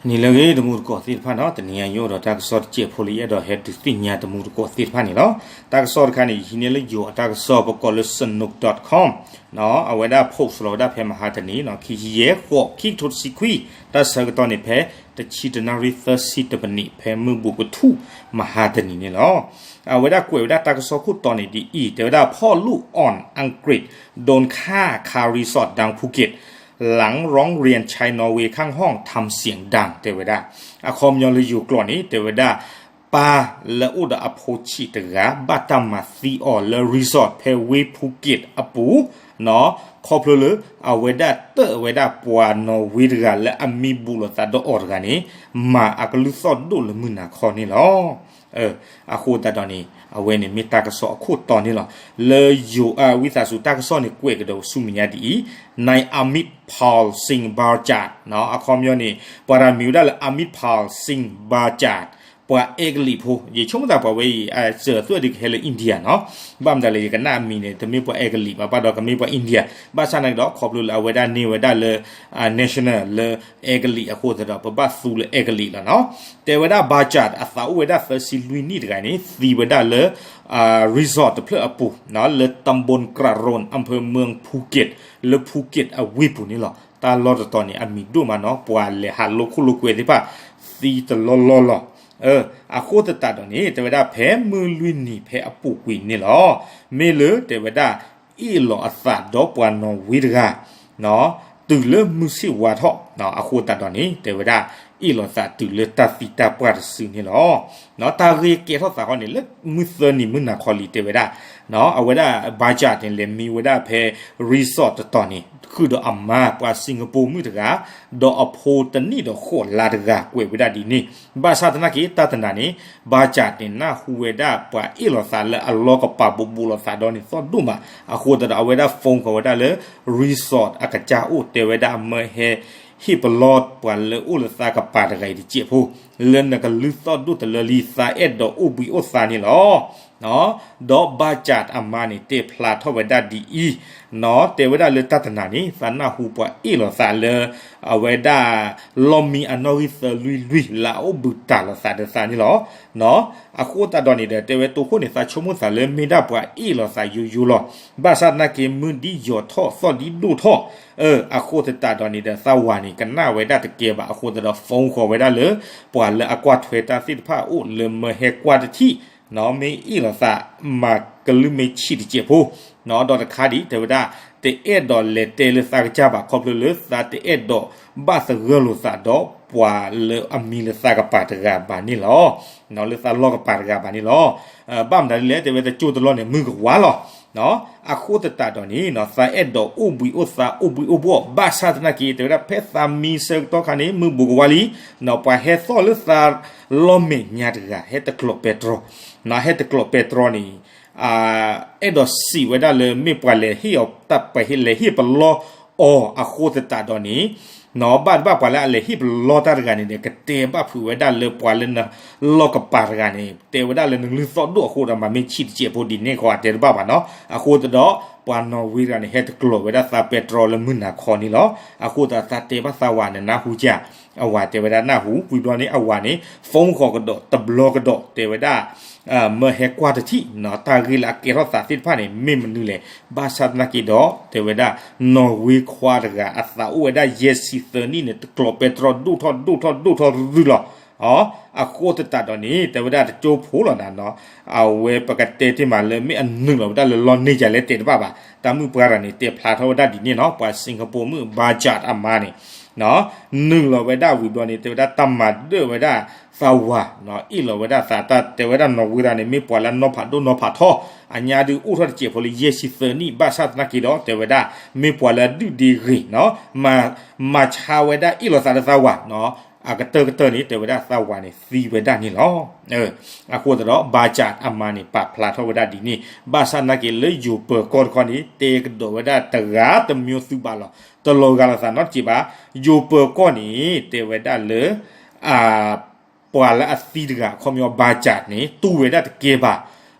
နံၤလၢအဂ့ၤ တံၤသကိးသ့ၣ်တဖၣ်နီၤ, တနံၤအံၤယအိၣ်ဒီးတၢ်ကစီၣ်တစဲးဖိလၢယအဲၣ်ဒိးဟဲဒုးသ့ၣ်ညါတံၤသကိးသ့ၣ်တဖၣ်န့ၣ်လီၤ. တၢ်ကစီၣ်တခါန့ၣ် ယဟံးန့ၢ်လၢယိၤအတၢ်ကစီၣ် ပကိးလၢ snook dot com နီၤ, အဝဲဒၣ် post လီၤဝဲဒၣ်ဖဲမဟါတနံၤနီၤ, ခံဆံယဲၢ် ဃိး ခံကထိတဆံခွံ, တၢ်ဆၢကတီၢ်န့ၣ်ဖဲ တဆံတနၣ်ရံၣ်သၢဆံတမံးနံး ဖဲမုၢ်ဘူးကထူၣ်မဟါတနံၤန့ၣ်လီၤ. အဝဲဒၣ်ကွဲးဝဲဒၣ်တၢ်ကစီၣ်ခိၣ်တီန့ၣ်ဒ်အံၤ, တဲဝဲဒၣ် ဖီၣ်လူၣ် อ่อน อังกฤษ โดนฆ่า คารีสอร์ทดังภูเก็ต หลังร้องเรียนชายนอร์เวย์ข้างห้อง ทำเสียงดัง တဲဝဲဒၣ်. အခီပညီလၢယိၤကျိာ်န့ၣ် တဲဝဲဒၣ် ပၢ်လၢအိၣ်ဒီးအဖိဆံးတဂၤ ဘၣ်တၢ်မၤသံအီၤလၢ resort ဖဲဝ့ၢ်ဖူက့းအပူၤ, နီၤ, ခီဖျိလၢအဝဲဒၣ်တၢၢ်ဝဲဒၣ်ပှၤနီၣ်ဝ့တဂၤလၢအမံဘူးလိာ်သးဒီးအီၤတဂၤန့ၣ် မၤအကလုၢ်သီၣ်ဒိၣ်လၢမုၢ်နၤခီန့ၣ်လီၤ. အဃိသတးဒီးန့ၣ် အဝဲန့ၣ်မ့ၢ်တၢ်ကစီၣ်အခိၣ်တီန့ၣ်လီၤ. လၢယိၤအဝံသးစူၤတၢ်ကစီၣ်န့ၣ် ကွဲးကဒီးဆူမဲာ်ညါဒ်အံၤ, นายอามิรพาล ซิงห์บาจาด နီၤ, အခီပညီန့ၣ် ပှၤတၢ်မံၤဝဲဒၣ်လၢ อามิรพาล ซิงห์บาจาด ပှၤအဲကလံးဖိ, ယဆိကမိၣ်သးပှၤဝဲအံၤ စၢၤသွဲၣ်ဒုးကဟဲလၢ India နီၤ, ဘၣ်မတၤလဲၣ် ယကနၣ်အမံၤန့ၣ် တမ့ၢ်ပှၤအဲကလံးဘၣ်, ဘၣ်ဒီးကမ့ၢ်ပှၤ India, ဘၣ်ဆၣ်သနာ်က့ဒီး ခီဖျိလၢအဝဲဒၣ်န့ၢ်ဝဲဒၣ်လၢ national လၢအဲကလံးအဃိသတးဒီး ပဘၣ်သူလၢအဲကလံးလီၤနီၤ. တဲဝဲဒၣ် ဘၣ်ကၠး အသးအိၣ်ဝဲဒၣ်သၢဆံလွံၢ်နံၣ်တဂၤန့ၣ် သံဝဲဒၣ်လၢ resort တဖျၢၣ်အပူၤ လၢ ตำบลกระโรน อำเภอเมืองภูเก็ต လၢဖူက့းအဝ့ၢ်ပူၤန့ၣ်လီၤ. တၢ်လီၢ်တတီၤန့ၣ် အမံၤဒိၣ်မးနီၤ, ပှၤလဲၤဟးလိာ်ခိၣ်လိာ်ကွဲသ့ၣ်တဖၣ် သံတလီၢ်လီၢ်လီၤ. အဃိသတးဒီးန့ၣ် တဲဝဲဒၣ်ဖဲမုၢ်လွံၢ်နံၤဖဲအပူၤကွံာ်န့ၣ်လီၤ. မ့ၢ်လၢတဲဝဲဒၣ် အ့ၣ်လိာ်အသးဒီးပှၤနီၣ်ဝ့တဂၤ တုၤလၢမုၢ်ဆ့ၣ်ဝါထီၣ်, အဃိသတးဒီးန့ၣ် တဲဝဲဒၣ် အ့ၣ်လိာ်သးတုၤလၢတၢ်သံတၢ်ပှၢ်တစုန့ၣ်လီၤ. တၢ်ဂ့ၢ်ကဲထီၣ်သးဃီန့ၣ် လၢမုၢ်သၢနံၤမုၢ်နၤခီလံ တဲဝဲဒၣ် အဝဲဒၣ် ဘၣ်ကၠး န့ၣ် လဲၤမံဝဲဒၣ်ဖဲ resort တတီၤန့ၣ် ဃုာ်ဒီးအမါ ပှၤစ့ၣ်ကပီၤမုၣ်တဂၤ ဒီးအဖိတနံၣ်ဒီးဃိးလါတဂၤ ကွဲးဝဲဒၣ်ဒ်န့ၣ်. ဘၣ်ဆၣ်သနာ်က့ တၢ်တနၤန့ၣ် ဘၣ်ကၠး န့ၣ် နၢ်ဟူဝဲဒၣ်ပှၤအ့ၣ်လိာ်သးလၢအလီၢ်ကပၤဘူးဘူးလိာ်သးဒီးန့ၣ်သီၣ်ဒိၣ်မး, အဃိသတးဒီး အဝဲဒၣ် phone ဃီၤဝဲဒၣ်လၢ resort အကစၢ်အိၣ် တဲဝဲဒၣ် မၢဟဲဟ့ၣ်ပလီၢ်ပှၤလၢအိၣ်လၢသးကပၤတဂၤအံၤတစဲးဖိ လၢနကလုၢ်သီၣ်ဒိၣ်တလၢလံ သးအဲၣ်ဒိးအိၣ်ဘှံးအိၣ်သါန့ၣ်လီၤ. ဒီးဘၣ်ကၠးအမါန့ၣ် တဲဖျါထီၣ်ဝဲဒၣ်ဒ်အံၤ, တဲဝဲဒၣ်လၢတၢ်တနၤန့ၣ် သးနၢ်ဟူပှၤအ့ၣ်လိာ်သးလၢ အဝဲဒၣ် လီၢ်မံအနီၣ်ဂံၢ်သၢလွံၢ်လွံၢ် လၢအအိၣ်ဘှံးတၢ်လိာ်သးဒီးသးန့ၣ်လီၤ. အဃိသတးဒီးန့ၣ်ဒီး တဲဝဲတိခိၣ်န့ၣ် သးဆိကမိၣ်သးလၢမ့ၢ်ဒၣ်ပှၤအ့ၣ်လိာ်သးယိယိလီၤ. ဘၣ်ဆၣ်သနာ်က့ မုၢ်ဒ်ယီၤထီၣ်သီၣ်ဒ်ဒိၣ်ထီၣ် အဃိသတးဒီးန့ၣ်ဒီး သးဝၤန့ၣ် ကနၣ်ဝဲဒၣ်တကဲဘၣ် အဃိသတးဒီး phone ဃီၤဝဲဒၣ်လၢ ပှၤလၢအကွၢ်ထွဲတၢ်သ့ၣ်တဖၣ်အအိၣ်လၢမၢဟဲကွၢ်တထံၣ် မ့ၢ်အ့ၣ်လိာ်သး မၤကလုၢ်မ့ၢ်ဆံးတစဲးဖိ, ဒီးတခါဒံး တဲဝဲဒၣ် တအဲၣ်ဒိးလဲၤတဲလၢသးကစၢ်ဘၣ် ခီဖျိလၢသးတအဲၣ်ဒိးဘၣ်သဂၢၢ်လိာ်သးဒီးပှၤလၢအမံလၢသးကပၤတဂၤဘၣ်န့ၣ်လီၤ. လၢသးလီၢ်ကပၤတဂၤဘၣ်န့ၣ်လီၤ. ဘၣ်မတၤဒ်လဲၣ် တဲဝဲတကၠိတလီၢ်န့ၣ် မုၢ်ကဝါလီၤ. အဃိသတးဒီးန့ၣ် သးအဲၣ်ဒိးအိၣ်ဘှံးအိၣ်သါ အိၣ်ဘှံးအိၣ်ဘှီၣ် ဘၣ်ဆၣ်သနာ်က့ တဲဝဲဒၣ် ဖဲသးမံဆၢကတီၢ်ခါန့ၣ် မုၢ်ဘူးကဝါလံ, ပှၤဟဲသီၣ်လၢသးလီၢ်မဲာ်ညါတဂၤ ဟဲတကျိးပဲတြီ, ဟဲတကျိးပဲတြီန့ၣ် အဲၣ်ဒိးစံးဝဲဒၣ်လၢမ့ၢ်ပှၤလဲၤဟ့ၣ်အီၤတၢ် ပှၤဟဲလဲၤဟ့ၣ်ပလီၢ်အီၤအဃိသတးဒီးန့ၣ်, ဘၣ်တဘၣ်ပှၤလၢအလဲၤဟ့ၣ်ပလီၢ်တၢ်တဂၤန့ၣ်ဒီး ကတဲဘၣ်ဖုးဝဲဒၣ်လၢပှၤလၢနလီၢ်ကပၤတဂၤန့ၣ် တဲဝဲဒၣ်လၢနလုၢ်သီၣ်ဒိၣ်အဃိဒီး မၤမ့ၢ်ဆံးတစဲးဖိဒ်န့ၣ်ဃီ အတဲတဘၣ်ဘၣ်နီၤ. အဃိသတးဒီး ပှၤနီၣ်ဝ့တဂၤန့ၣ် ဟဲတကျိးဝဲဒၣ်သးပဲတြီလၢမုၢ်နၤခီန့ၣ်လီၤ. အဃိသတးသးတဲဘၣ်သးဝၤန့ၣ် နၢ်ဟူဧါ, အဝၤတဲဝဲဒၣ်နၢ်ဟူ, ဝံၤဘျီန့ၣ် အဝၤန့ၣ် phone ဃီၤကဒီးတဘျီကဒီး တဲဝဲဒၣ် မၢဟဲကွၢ်တထံၣ် တၢ်ဂ့ၢ်လၢအကဲထီၣ်သးသ့ၣ်တဖၣ်န့ၣ် မ့ၢ်မနုၤလဲၣ်. ဘၣ်ဆၣ်သနာ်က့ဒီး တဲဝဲဒၣ် နီၣ်ဝ့ခွါတဂၤ အသးအိၣ်ဝဲဒၣ်ယဲၢ်ဆံသၢနံၣ်န့ၣ် တကျိးပဲတြီဒိၣ်ထီၣ်ဒိၣ်ထီၣ်ဒိၣ်ထီၣ်ရုၢ်လီၤ. အဃိသတးဒီးန့ၣ် တဲဝဲဒၣ်တကၠိဖိလီၤနၤနီၤ, အဝဲပကတဲတ့ၢ်မးလၢမ့ၢ်အနုာ်လီၤဝဲဒၣ်လၢလီၢ်န့ၢ်ယၤလဲၣ်တဲတဘၣ်ဘၣ်. တၢ်မုၣ်ပှၢ်တဂၤန့ၣ် တဲဖျါထီၣ်ဝဲဒၣ်ဒ်န့ၣ်နီၤ, ပှၤစ့ၣ်ကပီၤမုၣ် ဘၣ်ကၠး အမါန့ၣ် နုာ်လီၤဝဲဒၣ်ဝံၤဘျီန့ၣ် တဲဝဲဒၣ်တၢ်မၤဒၢၣ်ဝဲဒၣ်သးဝၤ, အ့ၣ်လီၤဝဲဒၣ်သး တၢ်တဲဝဲဒၣ်နီၣ်ဝ့တဂၤန့ၣ် မ့ၢ်ပှၤလၢအနီၢ်ဖးဒိၣ်နီၢ်ဖးထီ, အညါဒုးအိၣ်ထီၣ်တစဲးဖိလၢယဲၢ်ဆံသၢနံၣ်, ဘၣ်ဆၣ်သနာ်က့ဒီး တဲဝဲဒၣ် မ့ၢ်ပှၤလၢအဒုၣ်ဒ့ဂ့ၤနီၤ, မၤဆါဝဲဒၣ်အ့ၣ်လိာ်သးလၢသးဝၤ အကတၢၢ်ကတၢၢ်န့ၣ် တဲဝဲဒၣ်သးဝၤန့ၣ်သံဝဲဒၣ်န့ၣ်လီၤ. အဃိသတးဒီး ဘၣ်ကၠး အမါန့ၣ် ပာ်ဖျါထီၣ်ဝဲဒၣ်ဒ်န့ၣ်, ဘၣ်ဆၣ်သနာ်က့လၢယိၤပၢၤကီၢ်တခီန့ၣ် တဲကဒီးဝဲဒၣ်တဂၤတမံၤသုဘၣ်လီၤ, တလီၤဂာ်လိာ်သးနီတစဲးဘၣ်. ယိၤပၢၤကီၢ်န့ၣ် တဲဝဲဒၣ်လၢ ပှၤလၢအသံတဂၤ အခီပညီ ဘၣ်ကၠး န့ၣ် တူၢ်ဝဲဒၣ်တကဲဘၣ်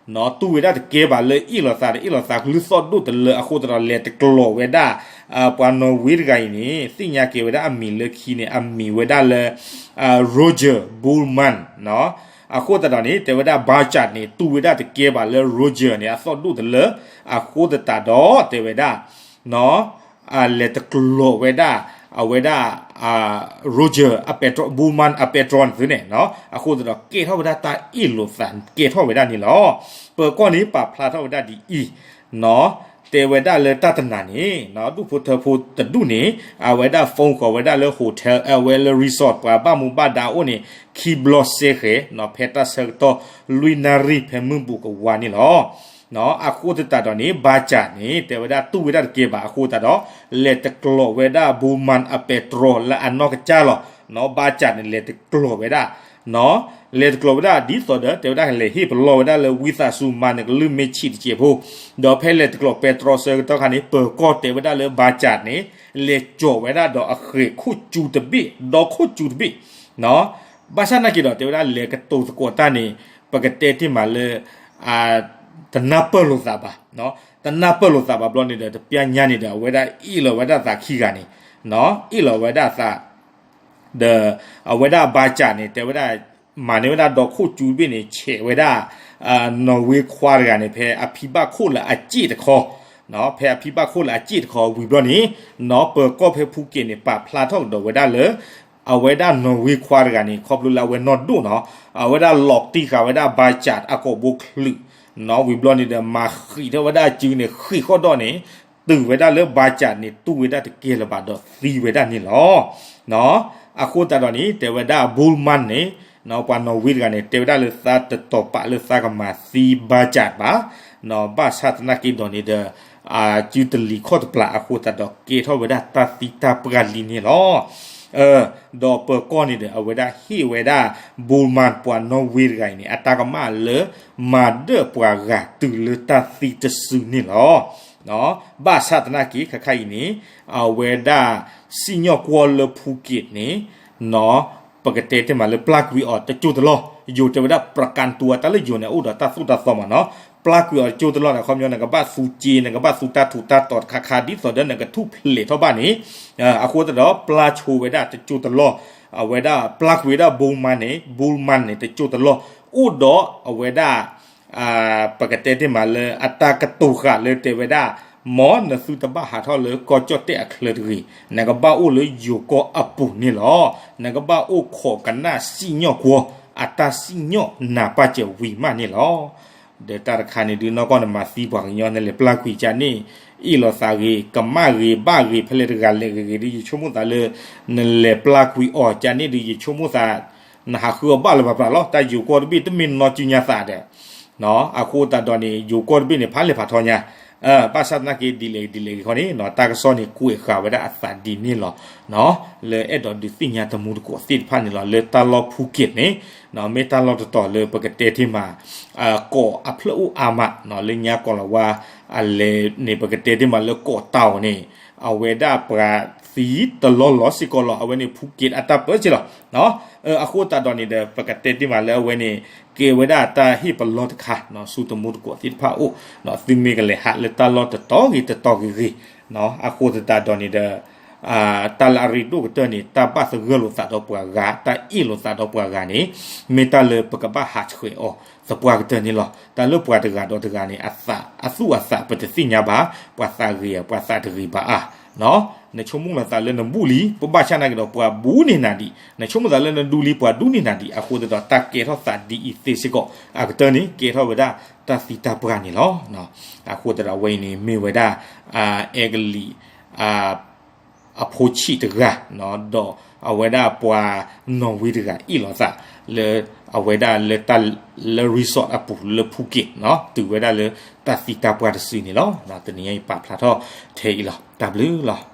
တူၢ်ဝဲဒၣ်တကဲဘၣ်လၢအ့ၣ်လိာ်သးဒီး အ့ၣ်လိာ်သးကလုၢ်သီၣ်ဒိၣ်တလၢအဃိသတးဒီး လဲၤတကျိးဝဲဒၣ် ပှၤနီၣ်ဝ့တဂၤအံၤန့ၣ် သ့ၣ်ညါက့ၤဝဲဒၣ်အမံၤလၢခံန့ၣ် အမံၤဝဲဒၣ်လၢ Roger Bowman အဃိသတးဒီးန့ၣ် တဲဝဲဒၣ် Bajaj န့ၣ် တူၢ်ဝဲဒၣ်တကဲဘၣ်လၢ Roger န့ၣ် အသီၣ်ဒိၣ်တလၢ အဃိသတးဒီး တဲဝဲဒၣ် လဲၤတကျိးဝဲဒၣ် အဝဲဒၣ် Roger အပဲတြီ Bowman အပဲတြီန့ၣ်သုန့ၣ် အဃိသတးဒီး ကဲထီၣ်ဝဲဒၣ်တၢ်အ့ၣ်လိာ်သး ကဲထီၣ်ဝဲဒၣ်န့ၣ်လီၤ. ပၢၤကီၢ်န့ၣ် ပာ်ဖျါထီၣ်ဝဲဒၣ်ဒ်အံၤ တဲဝဲဒၣ်လၢတၢ်တနၤန့ၣ် ဒူၣ်ဖိထၢဖိတဒူၣ်န့ၣ် အဝဲဒၣ် phone ဃီၤဝဲဒၣ်လၢ hotel အဝဲလၢ resort ပှၤဘၣ်မူဘၣ်ဒါအိၣ်န့ၣ် ခံဘျီစဲဃဲၤ ဖဲတၢ်ဆၢကတီၢ် လွံၢ်နၣ်ရံၣ် ဖဲမုၢ်ဘူးကဝါန့ၣ်လီၤ. အဃိသတးဒီးန့ၣ် Bajaj န့ၣ် တဲဝဲဒၣ်တူၢ်ဝဲဒၣ်တကဲဘၣ်အဃိသတးဒီး လဲၤတကျိးဝဲဒၣ် Bowman အပဲတြီလၢအနီၢ်ကစၢ်လီၤ. Bajaj န့ၣ် လဲၤတကျိးဝဲဒၣ် လဲၤတကျိးဝဲဒၣ်ဒ်သိးဒီး တဲဝဲဒၣ်လဲၤဟ့ၣ်ပလီၢ်ဝဲဒၣ်လၢဝံသးစူၤမၤနကလုၢ်မ့ၢ်ဆံးတစဲးဖိ, ဒီးဖဲလဲၤတကျိးပဲတြီဆၢကတီၢ်ခါန့ၣ် ပၢၤကီၢ်တဲဝဲဒၣ်လၢ Bajaj န့ၣ် လဲၤကၠီၤဝဲဒၣ်ဒီးအဃဲၤခိၣ်ကူတဘ့ၣ် ဒီခိၣ်ကူတဘ့ၣ် ဘၣ်ဆၣ်သနာ်က့ဒီး တဲဝဲဒၣ်လဲၤကတိၤသကိးတၢ်န့ၣ် ပကတဲတ့ၢ်မးလၢ တနၢ်ပၢၢ်လိာ်သးဘၣ်, တနၢ်ပၢၢ်လိာ်သးဘၣ်ဘျီန့ၣ်ဒီး တပျၢ်ညါန့ၣ်ဒီး အဝဲဒၣ်အ့ၣ်လိာ်ဝဲဒၣ်သးခံဂၤန့ၣ်, အ့ၣ်လိာ်ဝဲဒၣ်သး ဒီးအဝဲဒၣ် Bajaj န့ၣ် တဲဝဲဒၣ် မၤန့ၢ်ဝဲဒၣ်ဒီခိၣ်ကူတဘ့ၣ်န့ၣ် ဆဲးဝဲဒၣ် နီၣ်ဝ့ခွါတဂၤန့ၣ် ဖဲအဖံဘၣ်ခိၣ်လၢအစ့ၣ်တခီ, ဖဲအဖံဘၣ်ခိၣ်လၢအစ့ၣ်တခီဝံၤဘျီန့ၣ် နီၢ်ပၢၤကီၢ်ဖဲဖူက့းန့ၣ် ပာ်ဖျါထီၣ်ကဒီးဝဲဒၣ်လၢ အဝဲဒၣ်နီၣ်ဝ့ခွါတဂၤန့ၣ် ခီဖျိလၢအဝဲနီၢ်ဒိၣ်နီၤ အဝဲဒၣ်လီၤတံၢ်ဃာ်ဝဲဒၣ် Bajaj အကိာ်ဘိချုး နီၤ ဝံၤဘျီန့ၣ်ဒီး မၤဃံးထီၣ်ဝဲဒၣ်စုန့ၣ် ဃံးဃီၣ်ဒီးန့ၣ် တုၤဝဲဒၣ်လၢ Bajaj န့ၣ် တူၢ်ဝဲဒၣ်တကဲလၢၤဘၣ်ဒီးသံဝဲဒၣ်န့ၣ်လီၤ. အဃိသတးဒီးန့ၣ် တဲဝဲဒၣ် Bowman န့ၣ် ပှၤနီၣ်ဝ့တဂၤန့ၣ် တဲဝဲဒၣ်လၢသးတတီၤပာ်လၢသးကမၤသံ Bajaj ဘၣ်, ဘၣ်ဆၣ်သနာ်က့ဒီးန့ၣ်ဒီး စုတလံၤခီၣ်တပျၢ်အဃိသတးဒီး ကဲထီၣ်ဝဲဒၣ်တၢ်သံတၢ်ပှၢ်လံန့ၣ်လီၤ. ဒီးပၢၤကီၢ်န့ၣ်ဒီး အဝဲဒၣ်ဟ့ၣ်ဝဲဒၣ် Bowman ပှၤနီၣ်ဝ့တဂၤအံၤန့ၣ် အတၢ်ကမၣ်လၢ မၤဒၢၣ်ပှၤဂၤတုၤလၢတၢ်သံတစုန့ၣ်လီၤ. ဘၣ်ဆၣ်သနာ်က့ ခါခါအံၤန့ၣ် အဝဲဒၣ်စံၣ်ညီၣ်ကွီၢ်လၢဖူက့းန့ၣ် ပကတဲတ့ၢ်မးလၢပျၢ်ကွံာ်အီၤတကၠိၢ်တလီၢ်, ယိၤတဲဝဲဒၣ် ပြၤကၣ်တူဝါ တၢ်လၢယိၤန့ၣ် အိၣ်ဒီးတၢ်သိၣ်တၢ်သီမးနီၤ, ပျၢ်ကွံာ်အီၤတကၠိၢ်တလီၢ်န့ၣ် အခီပညီ နကဘၣ်သူစ့ နကဘၣ်သူတၢ်ထူးတၢ်တီၤတခါခါ ဒ်သိးဒီးနကထူၣ်ဖျဲးထီၣ်ဘၣ်န့ၣ်, အဃိသတးဒီး ပျၢ်ဆိဝဲဒၣ်တကၠိၢ်တလီၢ်, အဝဲဒၣ်ပျၢ်ကွံာ်ဝဲဒၣ် Bowman န့ၣ် Bowman န့ၣ် တကၠိၢ်တလီၢ်, အိၣ်ဒီးအဝဲဒၣ် ပကတဲတ့ၢ်မးလၢအတၢ်ကတိၤဃာ်လၢတဲဝဲဒၣ်, မ်နသုတဘၣ်ဟးထီၣ်လၢကီၢ်ကၠီၣ်တဲၣ်အချၢတဂ့ၤ, နကဘၣ်အိၣ်လၢယိၤကီၢ်အပူၤန့ၣ်လီၤ. နကဘၣ်အိၣ်ခိးကနၣ်စံၣ်ညီၣ်ကွီၢ် အတၢ်စံၣ်ညီၣ်နၢ်ပၢၢ်စၢၤဝံၤမးန့ၣ်လီၤ. ဒီးတၢ်တခါန့ၣ်ဒုး နီၢ်ကီၢ်နမၤသံပှၤကညီ နလဲၤပျၢ်ကွံာ်ကန့ၣ် အ့ၣ်လိာ်သးဂ့ၤ ကမၣ်ဂ့ၤ ဘၣ်ဂ့ၤ ဖဲလဲၣ်တဂၤလဲၤဂ့ၤဂ့ၤဒုး ယဆိကမိၣ်သးလၢ နလဲၤပျၢ်ကွံာ်အီၤကန့ၣ်ဒုး ယဆိကမိၣ်သး နဟးဃုအီၤဘၣ်လၢၤဘၣ်ပျၢ်လီၤ. တၢ်ယိၤကီၢ်တဘ့ၣ်တမ့ၢ်နီၢ်စုညါသးဒီး အဃိသတးဒီးန့ၣ် ယိၤကီၢ်တဘ့ၣ်န့ၣ် ဖးလဲၢ်ဖးထီညါ, ဘၣ်ဆၣ်သနာ်က့ ဒ်လဲၣ်ဒ်လဲၣ်ဂ့ၤခီန့ၣ် တၢ်ကစီၣ်န့ၣ် ကွဲးဃာ်ဝဲဒၣ်အသးဒ်န့ၣ်လီၤ. လၢအဲၣ်ဒိးဒုးသ့ၣ်ညါတမူတကိးသ့ၣ်တဖၣ်န့ၣ်လီၤ. လၢတၢ်လီၢ်ဖူက့းန့ၣ် မ့ၢ်တၢ်လီၢ်တတီၤလၢပကတဲတ့ၢ်မး ကီးအဖျၢၣ်အိၣ်အါမး လၢညါကီးလီၤဝါ အလဲၤန့ၣ် ပကတဲတ့ၢ်မးလၢကီးတၢ်အီၤန့ၣ် အဝဲဒၣ်ပှၤသံတလီၢ်လီၤစ့ၢ်ကီးလီၤ. အဝဲန့ၣ် ဖူက့းအတၢ်ပၢဆ့လီၤ. အဃိသတးဒီးန့ၣ်ဒီး ပကတဲတ့ၢ်မးလၢအဝဲန့ၣ် ကဲဝဲဒၣ်တၢ်ဟ့ၣ်ပလီၢ်တခါ ဆူတမူတကိးသ့ၣ်တဖၣ်အအိၣ်, သုမ့ၢ်ကလဲၤဟးလၢတၢ်လီၢ်တတီၤဂ့ၤတတီၤဂ့ၤဂ့ၤ, အဃိသတးဒီးန့ၣ်ဒီး တၢ်လၢအရ့ဒိၣ်ကတၢၢ်န့ၣ် တၢ်ဘၣ်သဂၢၢ်လိာ်သးဒီးပှၤဂၤ တၢ်အ့ၣ်လိာ်သးဒီးပှၤဂၤန့ၣ် မ့ၢ်တၢ်လၢပကဘၣ်ဟးဆှဲးအီၤသပှၢ်ကတၢၢ်န့ၣ်လီၤ. တၢ်လၢပှၤတဂၤဒီးတဂၤန့ၣ် အသးအသူၣ်အသးပတသ့ၣ်ညါဘၣ်, ပှၤသးဂ့ၤဧါ ပှၤသးတဂ့ၤဘၣ်ဧါ နဆိကမိၣ်လီၤသးလၢနဘူးလံ ပဘၣ်ဆၣ်နာ်က့ဒီး ပှၤဘူးန့ၢ်နၤဒံး, နဆိကမိၣ်သးလၢနဒူလံ ပှၤဒူန့ၢ်နၤဒံး, အဃိသတးဒီး တၢ်ကဲထီၣ်သးဒ်အံၤသ့စ့ၢ်ကီး အကတၢၢ်န့ၣ် ကဲထီၣ်ဝဲဒၣ်တၢ်သံတၢ်ပှၢ်န့ၣ်လီၤ. အဃိသတးဒီး အဝဲအံၤန့ၣ် မ့ၢ်ဝဲဒၣ် အဲကလံး အဖိဆံးတဂၤ ဒီးအဝဲဒၣ်ပှၤနီၣ်ဝ့တဂၤ အ့ၣ်လိာ်သးလၢ အဝဲဒၣ်လၢတၢ်လၢ resort အပူၤလၢ ဖူက့း တုၤဝဲဒၣ်လၢတၢ်သံတၢ်ပှၢ်တစုန့ၣ်လီၤ. တနံၤညါအံၤပာ်ဖျါထီၣ်ထဲအံၤလီၤ. တၢ်ဘျုးလီၤ.